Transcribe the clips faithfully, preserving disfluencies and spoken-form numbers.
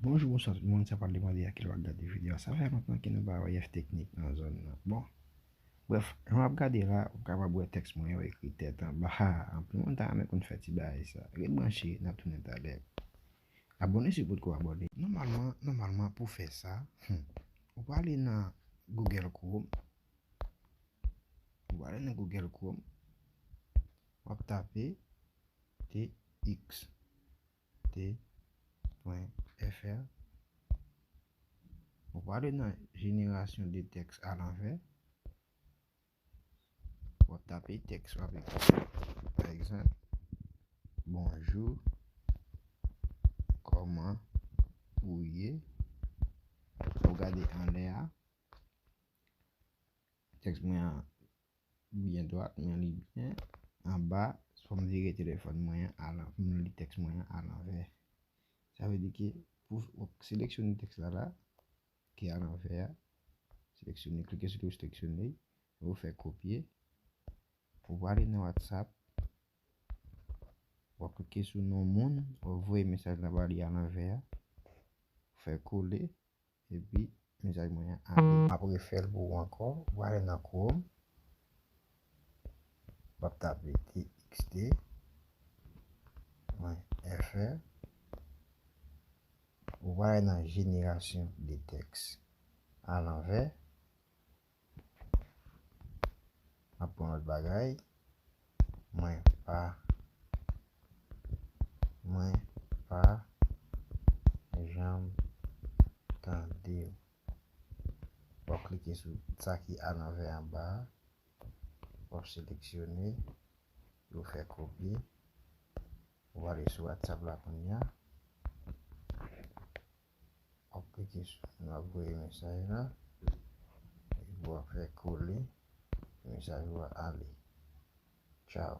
Bonjou, bonswa tout moun, sa pral depann de a kilè w ap gade videyo a. Sa fè lontan ke nou pa wè Yèf Teknik nan zòn nan. Bon, brèf, jan w ap gade la, ou kapab wè tèks mwen yo ekri tèt anba. Anpil moun ta renmen konn fè ti bagay sa. Ret branche, n ap tounen talè. Abòne si w potko abòne. Nòmalman, nòmalman pou fè sa, hmm, ou prale nan Google Chrome. Ou prale nan Google Chrome. W ap tape T X T pwen F R. Ou prale nan jenerasyon de tèks alanvè. W ap tape tèks w ap ekri. Pa egzanp, bonjou, kòman ou ye? Ou gade anlè a, tèks mwen an byen dwat, mwen li byen. Anba, fò m vire telefòn mwen an alan-, fò m li tèks mwen an alanvè. Sa vle di ke pou w seleksyone tèks la la, ki alanvè a, seleksyone, klike sou li, seleksyone, ou fè kopye. Ou prale nan WhatsApp, w ap klike sou non moun, w ap voye mesaj la ba li alanvè a, fè kole, epi mesaj mwen an ale. M ap refè l pou ou ankò, ou prale nan Chrome, w ap tape T X T pwen F R, ou prale nan jenerasyon de tèks alanvè, m ap pran lòt bagay. Mwen pa, mwen pa janm tande w. W ap klike sou sa ki alanvè anba a. W ap seleksyone. Ou fè kopye. Ou ale sou WhatsApp la kounye a. W ap klike sou, w ap voye mesaj la. Epi w ap fè kole. Mesaj ou a ale. Tchaw.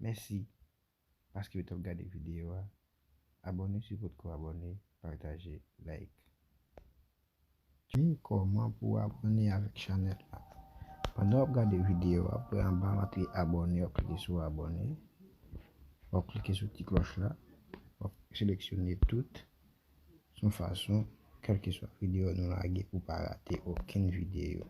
Mèsi paske w t ap gade videyo a. Abòne si w potko abòne, pataje, like. Ki kòman pou w abòne avèk chanèl la. Pandan w ap gade videyo a, w ap wè anba maki abòne, w ap klike sou abòne. W ap klike sou ti klòch la. W ap seleksyone tout. Se yon fason, kèlkeswa videyo nou lage, pou w pa rate okenn videyo.